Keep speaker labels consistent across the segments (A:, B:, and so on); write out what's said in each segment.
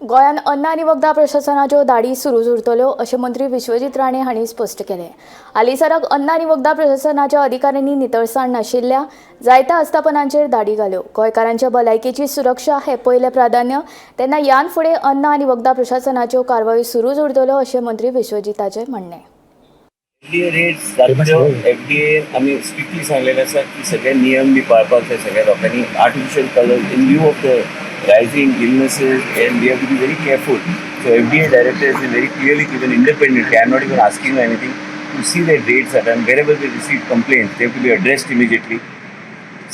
A: गोंयांत अन्न आनी वखदां प्रशासनाच्यो धाडी सुरूच उरतल्यो अशें मंत्री विश्वजीत राणे हांणी स्पश्ट केलें. हालींसराक अन्न आनी वखदां प्रशासनाच्या अधिकाऱ्यांनी नितळसाण नाशिल्ल्या जायत्या आस्थापनांचेर धाडी घाल्यो. गोंयकारांच्या भलायकेची सुरक्षा हें पयलें प्राधान्य, तेन्ना ह्यान फुडें अन्न आनी वखदां प्रशासनाच्यो कारवायो सुरूच उरतल्यो अशें मंत्री विश्वजीताचें म्हणणें.
B: एफडीए रेट्स जातल्यो. एफडीए आमी स्ट्रिक्टली सांगलेलें आसा की सगळे नियम बी पाळपाक जाय सगळ्या लोकांनी. Artificial colour, in view of the rising illnesses, and we have to be very careful. So FDA director has been very clearly given independently, I am not even asking anything, to see that rates are done. Wherever they receive complaints, they have to be addressed immediately.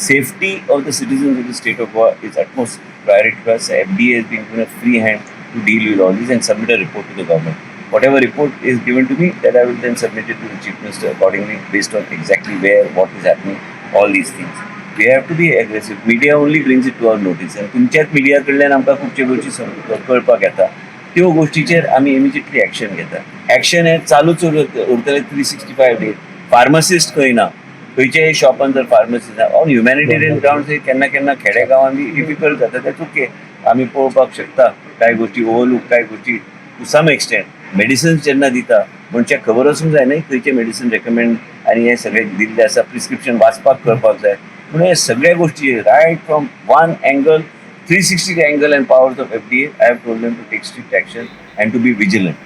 B: Safety of the citizens of the state of Goa is utmost priority to us. FDA has been given a free hand to deal with all these and submit a report to the government. Whatever report is given to me, that I will then submit it to the Chief Minister accordingly, based on exactly where, what is happening, all these things. We have to be aggressive. Media only brings it to our notice. And तुमच्याच media कडल्यान आमकां खुबच्यो गोश्टी कळपाक येता. त्यो गोश्टीचेर आमी immediately action घेता. Action हें चालूच उरतलें 365 days. Pharmacist खंय ना, खंयच्याय शॉपान जर फार्मसी ना, ऑन ह्युमॅनिटेरियन ग्राउंड केन्ना केन्ना खेडे गांवांनी डिफिकल्ट जाता. That's okay. आमी पळोवपाक शकता कांय गोश्टी ओवरलूक, कांय गोश्टी टू सम एक्सटेंट. मेडिसिन्स जेन्ना दिता, मनशाक खबर आसूंक जाय न्हय खंयचें मेडिसीन रेकमेंड आनी हें सगळें दिल्लें आसा. प्रिस्क्रिप्शन वाचपाक कळपाक जाय. म्हणून हे सगळ्या गोश्टी right from one angle, 360 angle and powers of FDA, I have told them to take strict action and to be vigilant.